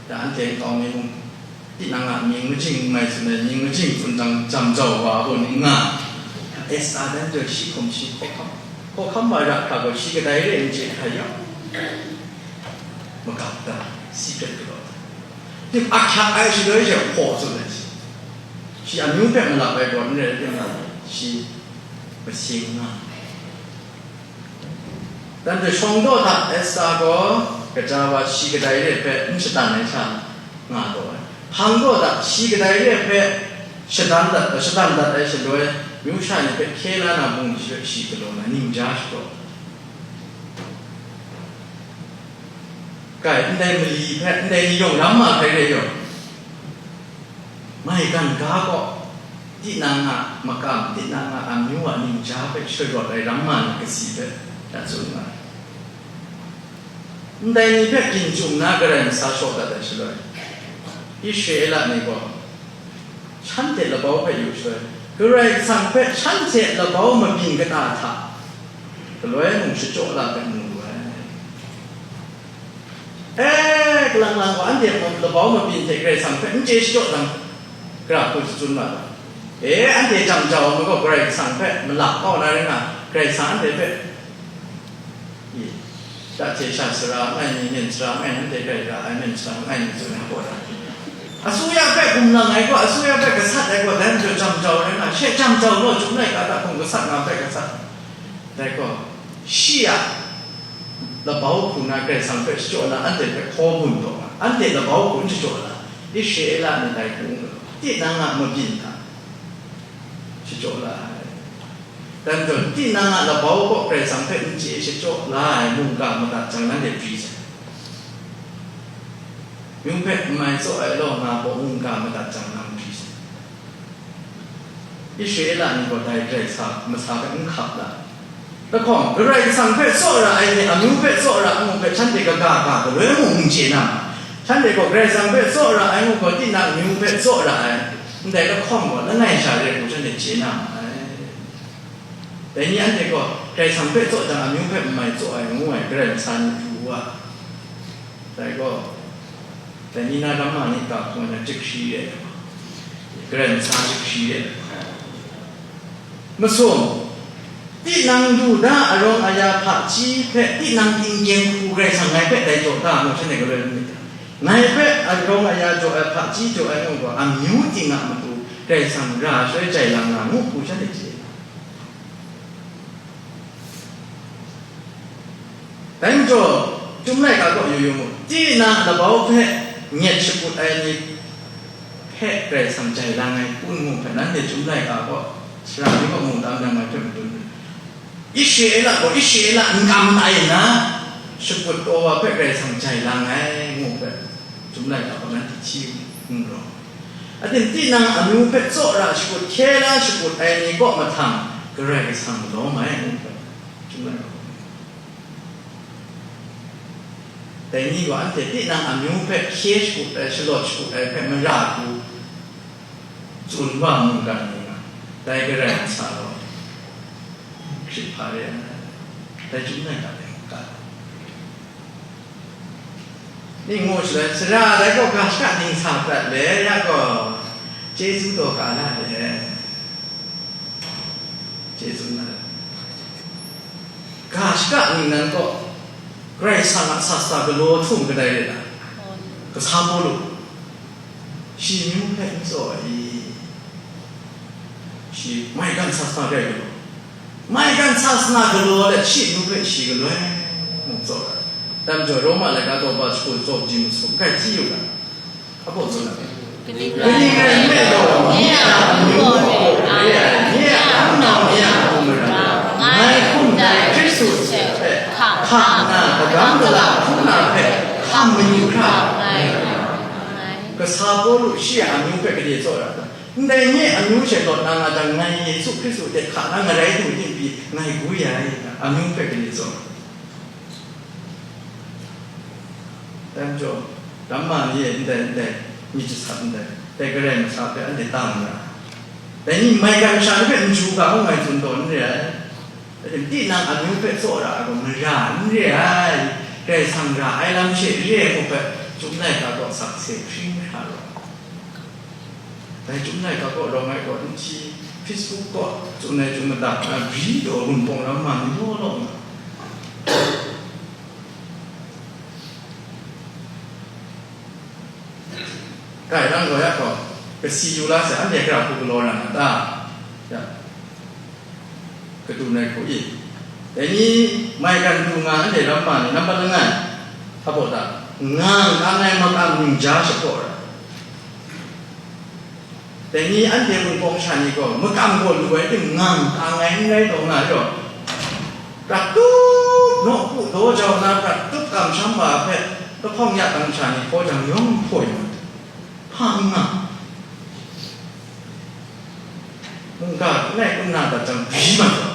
Ya, anhte nkau mi mung, tinang a mying majing n mai tsun ai, mying majing tsun jang, jam jau wa a gaw ning nga. Esta dan jaw shi hkum shi hkawhkam, hkawhkam wa ra hkra gaw shi kadai re n chye hkra yang, magap da, secret galaw da. Tim ahkyak ai shaloi she hpaw tsun ai shi. Shi amyu hpe malap ai gaw n rai timung, shi masing nga. Dan hte shawng daw hta Esta gaw kaja wa shi kadai re hpe n shadan ai sha nga taw ai. Hpang daw hta shi kadai re hpe shadan dat, shadan dat ai shaloi, myu sha ni hpe hkye la na bungli hpe shi galaw na ningja shadaw. Kai, ndai mali hpe, ndai ni yawng ram ma hkrai re yaw. Maigan ga gaw, tinang a makam, tinang a amyu a ningja hpe sharawt ai ramma ni kasi hpe, ya tsun nga ai. Ndai ni hpe ginchung na Karai masa shaw dat ai shaloi, Israela ni gaw, shanhte labau hpe yu shaloi, Karai Kasang hpe shanhte labau mabyin kata hta, galoi mung shachyaw la hpe mu lu ai. E, kalang lang gaw, anhte labau mabyin hte Karai Kasang hpe n chye shachyaw jang, gara hku jachyun wa ai. E, anhte jam jau ai gaw Karai Kasang hpe malak kau na rai nga, Karai Kasang anhte hpe, i, da hte sha sara n ai ni, myen sara n ai, anhte grai ra ai myen sara n ai ni, tsun ai gaw da. Asuya hpe gumlang ai gaw, asuya hpe gasat ai gaw, dai majaw jam jau rai nga, she jam jau law, Chyum laika hta hkum gasat nga hpe gasat. Dai gaw, shi a labau hku na Karai Kasang hpe shachyaw na, anhte hpe hkaw bun taw nga, anhte labau hku n shachyaw na, Israela ni dai hku n galaw, tinang a mabyin hta shachyaw la ai. Dan jaw, tinang a labau kaw Karai Kasang hpe n chye shachyaw la ai mungga madat jang, nanhte pri sai. Myu hpe n mai tsaw ai law nga gaw mungga madat jang, nang pri sai. Israela ni gaw dai Karai sa, masa hpe n hkap la. Lahkawng, Karai Kasang hpe tsaw ra ai ni, amyu hpe tsaw ra ngu hpe, shanhte kaga ga galoi mung n chye na ma ai. Shanhte gaw Karai Kasang hpe tsaw ra ai ngu gaw, tinang amyu hpe tsaw ra ai, ndai lahkawng gaw langai sha re hku shanhte chye na ma ai. Dai ni anhte gaw Karai Kasang hpe tsaw jang, amyu hpe n mai tsaw ai ngu ai, Karai masa ni pru u a. Dai gaw, dai ni na ramma ni ga hkung ai na, jahkri re ai, Karai masa jahkri re ai. Masum, tinang du da arawng aya hpaji hpe tinang tinggyeng hku Karai Kasang ngai hpe dai jaw da ngu shanhte galoi n myit ta? Ngai hpe arawng aya jaw ai, hpaji jaw ai ngu gaw, amyu ting a matu Karai Kasang ra shaloi jai lang nga ngu hku shanhte chye. Dai majaw, Chyum laika kaw yu yu mu, tinang labau hpe nyet shakut ai ni hpe Karai Kasang jai lang ai hku n mu hpe, nanhte Chyum laika kaw sara ni kaw mungdan dang ai hpe madun, Israela gaw Israela n kam ai nna, shakut taw wa hpe Karai Kasang jai lang ai ngu hpe, Chyum laika kaw nanhte hti n rawng. Aten tinang amyu hpe tsaw ra shakut, hkye la shakut ai ni kaw mahtang Karai Kasang lawm ai ngu hpe, Chyum laika kaw. Dai ni gaw anhte tinang amyu hpe hkye shakut ai, shalawt shakut ai hpe mara hku Tsun wa mungkan ni nga, dai Karai Kasang gaw hkrit hpa re ai, dai chyum laika dai mungkan. Ning ngu shaloi, sara dai gaw ga shaka ning sa prat le, ya gaw, chyeju taw ka la le, chyeju na, ga shaka ning nan gaw, Karai Kasang a sasa galaw htum kadai re na, kasa Pawlu, shi amyu hpe n tsaw ai, shi maigan sasana rai galaw, maigan sasana galaw let shi amyu hpe shi galoi mung tsaw ai. Dai majaw, Roma laika daw ba jahku tsaw kaji masum kai hti yu ga, abaw tsun ai. Kaning rai nme law, nye a amyu gaw re ai, nye a hpunau, nye a hpung mara, ngai hkum dai Hkristu hte hka nna, kadam gala hpung na hpe hkam mayu hkra ai. Kasa Pawlu shi a amyu hpe gade tsaw ra ta? Ndai nye amyu she lawt na nga jang, ngai Yesu Hkristu hte hka na ngarai du timpi ngai gwi ai, amyu hpe gade tsaw. Dai majaw, lam ma ni e ndai, ndai, myit jasat ndai, dai Karai Kasang hpe anhte tang nga ai. Dai ni maigan masha ni hpe n chyu ga, ngai tsun taw n re ai. Dai tinang amyu hpe tsaw ra ai gaw mara n re ai, Karai Kasang ra ai lam she re ai hpe, Chyum Laika gaw sakse hpring hkra rawng. Dai Chyum Laika kaw rawng ai gaw, n hti, Facebook kaw tsun ai chyum madat na, bri daw Wunpawng lam ma ni law law nga. Kai rang gaw ya gaw, kasi yu la sai, anhte gara hku galaw ra na ta? Ya. Kadu nai hku i. Dai ni maigan du nga anhte lam ma ni, nambat langai, hpa baw ta, ngang kang ai makam ningja shapraw ra. Dai ni anhte Wunpawng sha ni gaw, makam gaw lu ai tim ngang kang ai n rai taw nga jaw, prat tup, nawku daw jau na prat tup kamsham wa hpe, lahkawng ya kang sha ni hkaw jang yawng hpaw yu ai. Hpa n nga. Mungga langai kun na dat jang, bri mat gaw,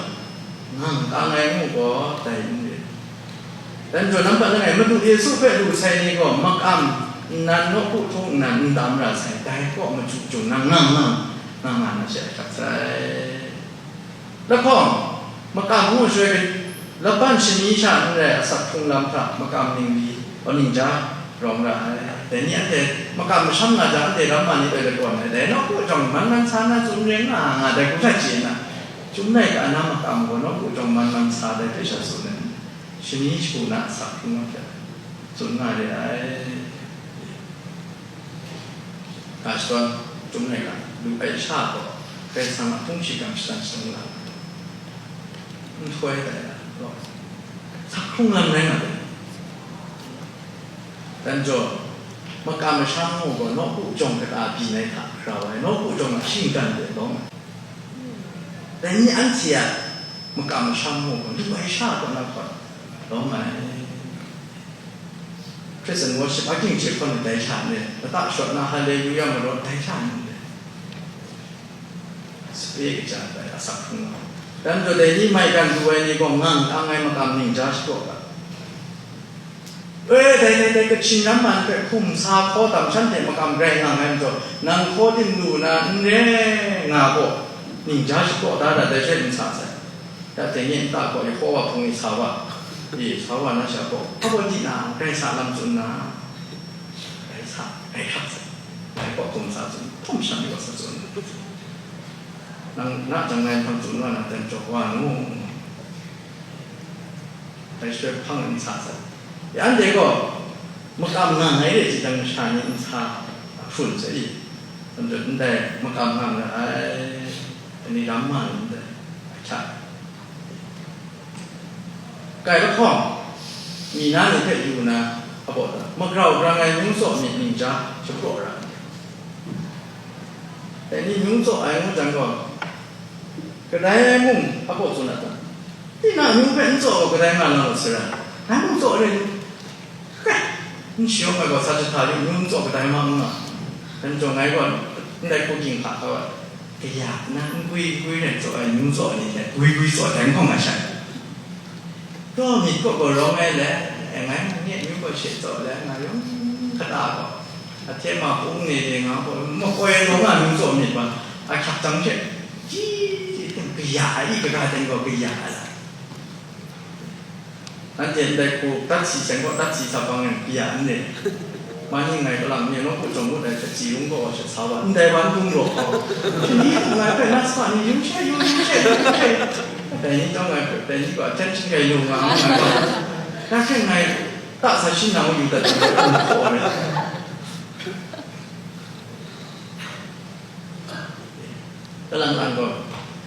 ngang kang ai ngu gaw, dai n rit. Dai majaw, nambat langai, Madu Yesu hpe lu sai ni gaw, makam nnan nawku htung nnan n tam ra sai, dai kaw machyu jung nang ngang ngang nga nga na she ahkyak sai. Lahkawng, makam ngu shaloi, laban shani sha n rai, asak hkrung lam hta makam ningli, aw, ningja rawng ra ai. Dai ni anhte makam masham nga jang, anhte ram ma ni doi lagawn ai, dai nawku jawng man man sa na tsun re nga nga, dai hku hta chye na, Chyum Laika na makam gaw nawku jawng man man sa, dai hpe sha tsun ai, shani shagu na asak hkrung lam hta tsun nga re ai. Ga shadawn Chyum Laika lu ai sha gaw, Karai Kasang a hpung shingkang shadawn shadawn la, nhtoi tai na, sak hkrung lam rai nga ai. Dan jaw, makam masham ngu gaw nawku jawng kata byin ai hta grau ai, nawku jawng a shinggan de lawm ai. Dai ni anhte a makam masham ngu gaw lu ai sha kaw na hkawt lawm ai. Praise and worship, ating hte hkawn dai hta n re, lata shawt na Haleluya marawt dai hta n re. Sape kaja dai asak hkrung ai. Dan jaw dai ni maigan du ai ni gaw ngang kang ai makam ningja shapraw ga. E, dai, dai, dai, Kachin ram man hpe hkum sa hkaw tam shan hte makam rai nga ai majaw, nang hkaw tim lu na n re nga gaw, ningja shapraw da dat dai she n sa sai. Ya dai nye nta gaw Yehowa hpung e sa wa, e, sa wa na sha gaw, hpa gaw di na, grai sa lam tsun na, grai sa, grai hkrak sa, grai gaw hkum sa tsun, hkum shan gaw sa tsun. Nang na jang ngai hpang tsun wa na, dan jaw wa nu. Dai shaloi hpang n sa sai. Ya anhte gaw, makam nga ngai re jang masha ni n sa hpun sai i, dan jaw ndai makam nga nga ai, dai ni ram ma ni ndai, ahkyak. Kai lahkawng, mi na ni hpe yu na, a baw ta, magrau grang ai myung tsaw myit ningja shapraw ra ai. Dai ni myung tsaw ai ngu jang gaw, kadai mung a baw tsun a ta? Tinang myung hpe n tsaw gaw, kadai nga na law sara? Ngai mung tsaw re, Kai, n shayawng ai gaw, sa jahta yu, amyu n tsaw kadai ma n nga. Dai majaw ngai gaw, ndai hku ging hka hkau ai, kaya na n gwi gwi rai tsaw ai amyu tsaw ai ni hte gwi gwi tsaw ai n hkawng ai sha. Daw myit kaw gaw rawng ai le, e, ngai nang nye amyu gaw she tsaw le, nga yawng kata gaw, Ahte ma pung ne de nga gaw, makoi taw nga nu tsaw myit ba, ahkyak jang hte, ji, kaya ai, kaga ten gaw kaya ai. Anhte ndai hku dat si seng gaw, dat si sa bang e, kaya n re. Ma ni ngai kalang mi, nawku jawng ngut ai hte, tsi rung gaw, hte sa wa, ndai wan hkung raw hkau. Shani hkung ngai hpe, na sa ni, yu she, yu, yu she, yu she. Dai ni chyawm ngai hpe, dai ni gaw attention gai lu nga, nga, nga. Na hte ngai, ta sa shi nang yu dat, yu dat, yu dat, yu dat. Kalang lang gaw,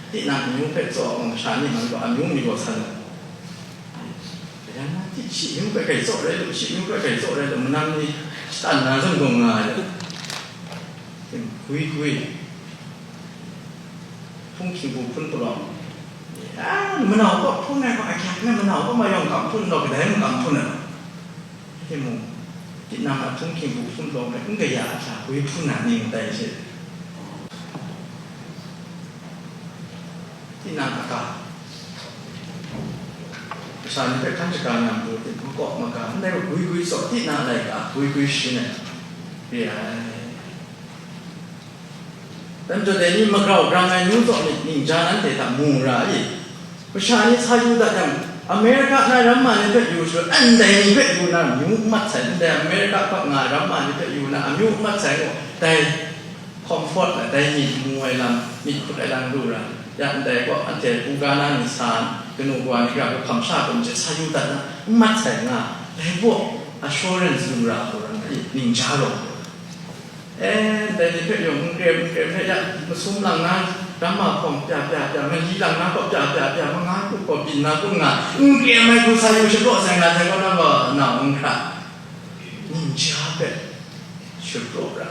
tinang amyu hpe tsaw ai masha ni man gaw, amyu mi gaw san ai. Kayan na, ti shi amyu hpe kai tsaw rai lu, shi amyu hpe kai tsaw rai lu, manam ni shatan na zawn gaw nga ai. Gwi gwi. Hpung hkying bu hpun palawng. A, manau kaw hpun ai gaw, a hkyak na manau kaw mayawng kam hpun law, kadai mung kam hpun ai. Timung, tinang a hpung hkying bu hpun law hpe n kaya a hta, gwi hpun na ning tai she. Tinang a ga, kasha ni hpe hkan shaga na matu, makawp maga, ndai gwi gwi tsaw, tinang a laika, gwi gwi sharin ai, re ai. Dan jaw dai ni magrau grang ai nu tsaw myit ningja nanhte hta mu ra i? Masha ni sa yu dat yang, Amerika na ramma ni hpe yu shaloi, ndai ni hpe yu na, amyu n mat sai, ndai Amerika hkawt nga ai ramma ni hpe yu na, amyu n mat sai ngu, dai comfort na, dai myit mu ai lam, myit hkut ai lam lu ra, ya ndai gaw, anhte buga na ni sa, kanu kawa ni ra, hkam sha hkum hte sa yu dat na, n mat sai nga, dai gaw assurance lu ra hku ran, ningja rawng. E, ndai ni hpe yawng n krem, n krem hpe ya, masum lang na, ramma hpawng pya, pya, pya, mali lang na gaw pya, pya, pya, manga hku gaw byin na kun nga, n krem ai hku sa yu shapraw sai nga sai gaw, nang gaw nau n hkra, ningja hpe shapraw ra.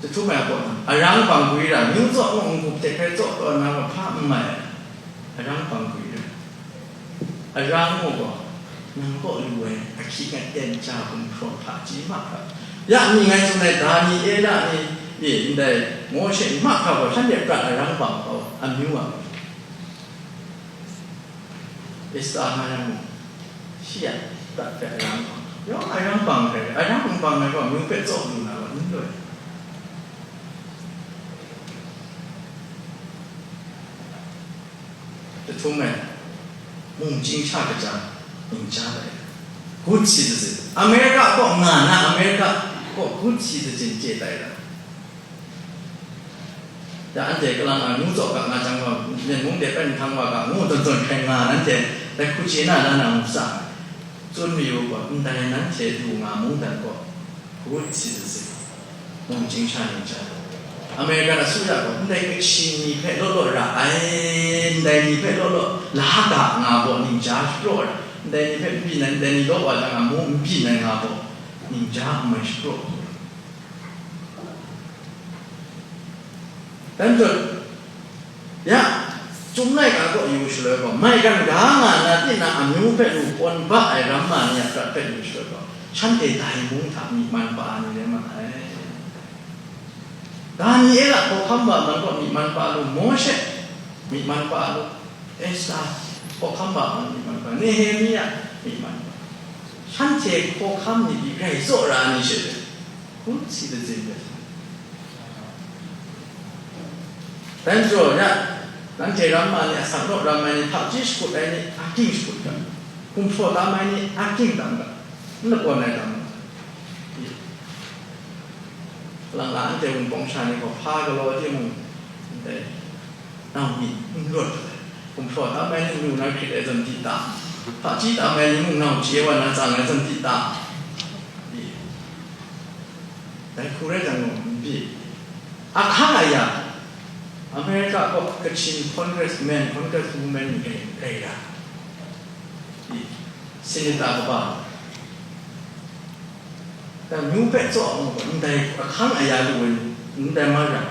Jahtum ai gaw, arang bang gwi ra, myu tsaw mung n-gup hte hkrai tsaw taw na gaw hpa n mai ai, arang bang gwi ra. Arang mung gaw, nang kaw lu ai ahkying aten ja gumhpraw hpaji mahkra. Ya mi ngai tsun ai Daniela ni, e, ndai Mawshe ni mahkra gaw, shanhte prat arang bang gaw amyu a, Esta nga yang mung, shi a prat hpe arang bang, yawng arang bang hkrai, arang n bang ai gaw, amyu hpe tsaw lu na gaw n loi. Jahtum e, mung chying sha kaja, ningja tai. Good citizen. America kaw nga na, America kaw good citizen chye tai ra. Ya anhte kalang a nu tsaw ga nga jang gaw, Myen mung de pen nhtang wa ga ngu zawn zawn hkrai nga nanhte, dai hku chye na la na mu sa. Tsun mayu gaw, ndai nanhte du nga mungdan gaw, good citizen, mung chying sha ningja. American asuya gaw, ndai Kachin ni hpe law law ra ai, ndai ni hpe law law la ga nga gaw, ningja shapraw ai, ndai ni hpe n byin ai, ndai ni law wa jang a, mu n byin ai nga gaw, ningja n mai shapraw. Dan jut, ya, Chyum laika kaw yu shaloi gaw, maigan ga nga na tinang amyu hpe lu pawn ba ai ramma ni a prat hpe yu shaloi gaw, shanhte dai mung hta myi man pa ni rai ma ai. Daniela hkawhkam ba man gaw myi man pa lu, Mawshe myi man pa lu, Esta hkawhkam ba man myi man pa, Nehemia myi man pa, shanhte hkawhkam ni pyi grai tsaw ra ni she, hkun si latsin bai. Dai majaw ya, nanhte ramma ni, asak naw ram ai ni, hpaji shakut ai ni, akyu shakut ga, gumhpraw tam ai ni, akyu tam ga, n lakawn ai tam ga. Lang la anhte Wunpawng sha ni gaw hpa galaw timung, ndai nau myit n rawt ai, gumhpraw tam ai ni mung nau hkrit ai zawn di ta, hpaji tam ai ni mung nau chye wa na tsang ai zawn di ta. Dai hku rai jang gaw, n pyi. Ahkang aya, America kaw Kachin Congressman, Congresswoman ni gai, gai ra. I, Senator kaba. Dan myu hpe tsaw ai gaw, ndai ahkang aya lu ai ni, ndai ma ra.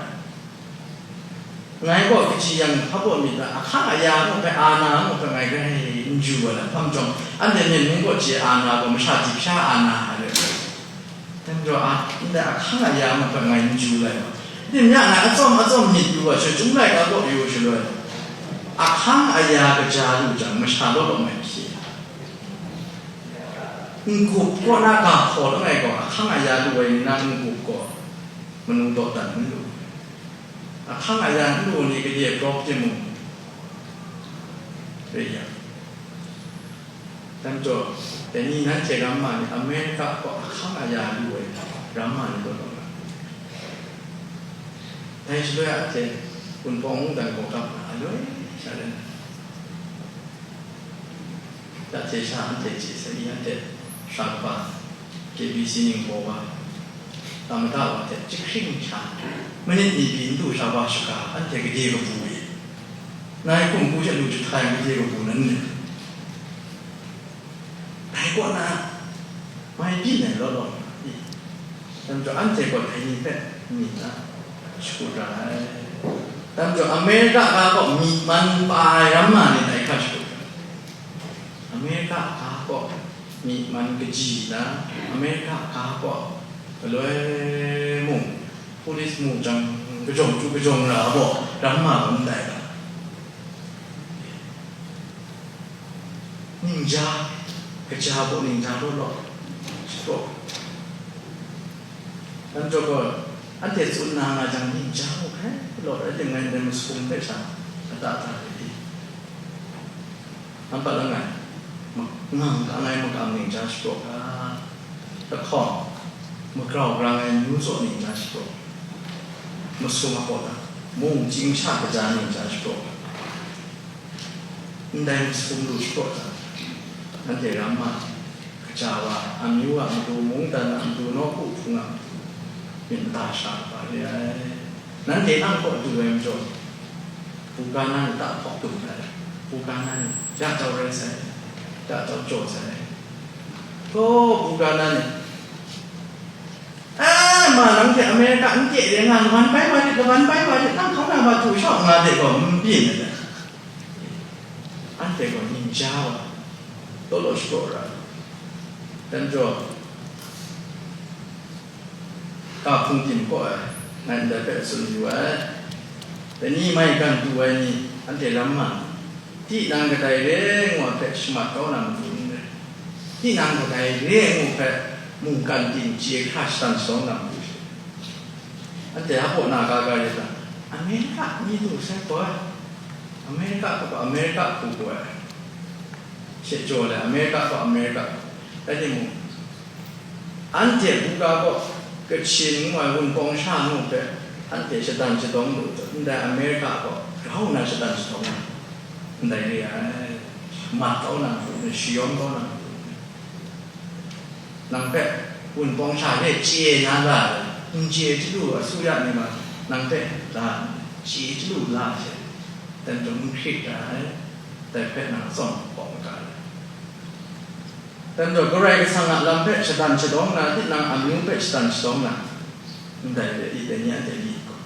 Ngai gaw kaji yang hpa baw myit ta, ahkang aya mung hpe, ana mung hpe ngai grai n ju ai lam hpang jawng, anhte Myen mung kaw chye ana gaw, masha jahpya ana ai rai. Dai majaw a, ndai ahkang aya mung hpe ngai n ju ai wa. Dim ya ngai atsawm atsawm myit yu wa, Chyum laika kaw yu shaloi, ahkang aya kaja lu jang, masha law law ngai hpyi. N-gup kaw na ga hkaw langai gaw, ahkang aya lu ai ni na n-gup gaw manu dawdan n lu. Ahkang aya n lu ni gade grop timung, re yang. Dan jaw, dai ni nanhte ramma ni America kaw ahkang aya lu ai ramma ni law law nga. Dai shaloi a hte Wunpawng mungdan gaw gap na aloi sha len. Dahte sha anhte chye sai, anhte sha kaba K B C ningbaw wa, Lamada wa hte jahkring sha, manit ni pyi n du sha wa shaga, anhte gade kabu e. Ngai hkum hku sha lu jahtai gade kabu nan ni. Dai kaw na, mai byin ai law law nga, i. Dan jaw, anhte gaw dai ni hpe myit na shakut ra ai. Dan jaw, America ga kaw myi man pa ai ramma ni dai hkra shakut ra ai. America ga kaw myi man kaji na, America ga kaw galoi mung, police mung jang kajawng chyu kajawng ra ai gaw, ramma gaw ndai ga. Ningja, kaja gaw ningja law law, shapraw. Dan jaw gaw, anhte tsun na nga jang, ningja gaw hkai law, rai timung, ngai ndai masum hpe sha, lata ta ai. Nampat langai, ma-, ngang ka ngai makam ningja shapraw ga, lahkawng, magrau grang ai amyu tsaw ningja shapraw, masum a hkawta, mung chying sha kaja ningja shapraw ga, ndai masum lu shapraw ga, nanhte ramma, kaja wa, amyu a matu, mungdan a matu, nawku hpung a matu, myit mada sha kaba re ai. Nanhte nang kaw du ai majaw, buga na ni ta hpawk dum ai, buga na ni ya jau rai sai, ya jau jaw sai. Taw, buga na ni, "A, ma, nang hte America n kye de nga, kaban bai wa rit, kaban bai wa rit, nang hkauna ma htu shawng nga de gaw, n byin ai." Anhte gaw ningja wa, law law shapraw ra, dan jaw, ga hpung tim kaw ai, ngai ndai hpe tsun yu ai. Dai ni maigan du ai ni, anhte lam ma, tinang kadai re ngu ai hpe shamat kau na matu n rai. Tinang kadai re ngu hpe mungkan ting chye hkra shatan shadawng na matu she. Anhte a baw na ga ga rit ai, America mi du sai gaw ai, America hku gaw America hku gaw ai, she jaw ai, America gaw America hku. Rai timung, anhte buga gaw Kachin ngu ai Wunpawng sha ngu hpe anhte shatan shadawng lu, ndai America gaw grau nna shatan shadawng ai, ndai re ai, mat kau na matu, shayawm kau na matu. Nang hpe Wunpawng sha hte chye na ra ai, n chye chyalu a suya ni ma, nang hpe la, chye chyalu la ai she, dan tawn n hkrit ra ai, dai hpe nang tsawm hpaw maga ai. Dan tawn Karai Kasang a lam hpe shatan shadawng na, tinang amyu hpe shatan shadawng na, ndai hpe i dai ni anhte myit gaw,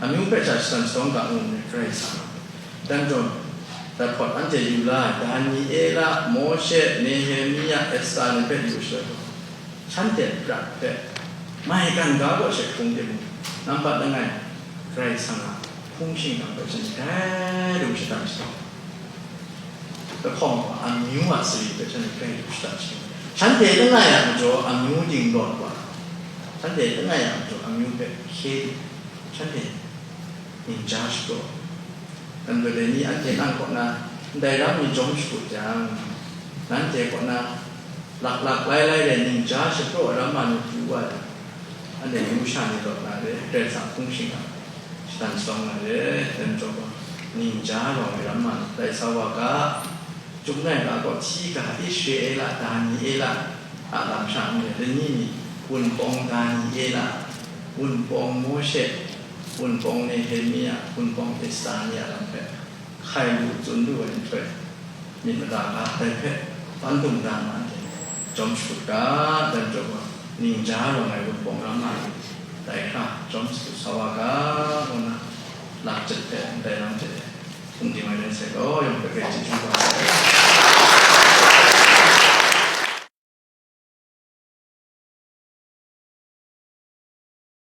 amyu hpe sha shatan shadawng ga ngu nni Karai Kasang a. Dan tawn, dai hpawt anhte yu la ai, Daniela, Mawshe, Nehemia, Esta ni hpe yu shaloi gaw, shanhte prat hpe maigan ga gaw she hkrung timung, nampat langai, Karai Kasang a hpung shingkang hpe shanhte dai lu shatan shadawng. Lahkawng gaw amyu a sari hpe shanhte hkrai lu shada sharin ai. Shanhte langai a majaw amyu dingrawt wa, shanhte langai a majaw amyu hpe hkye lu, shanhte ningja shapraw. Dan gaw dai ni anhte nang kaw na ndai ram ni jawm shakut jang, nanhte kaw na laklak lailai rai ningja shapraw ai ram ma ni pru wa jang, anhte amyu sha ni rawt na re, Karai Kasang hpung shingkang shatan shadawng na re, dan chyawm gaw, ningja rawng ai ram ma ni tai sa wa ga, Chyum ai ga gaw hti ga Israela, Daniela a lam sha n rai, lani mi Wunpawng Daniela, Wunpawng Mawshe, Wunpawng Nehemia, Wunpawng Esta ni a lam hpe hkai lu tsun lu ai nhtoi, myit mada ga dai hpe ban dum da nga ai hte, jawm shakut ga, dan chyawm gaw, ningja rawng ai Wunpawng ram ma ni dai hkra jawm shakut sa wa ga, ngu nna, lak jep hpe ndai lam hte hkum dim ai rai sai gaw, yawng hpe grai chyeju kau ai.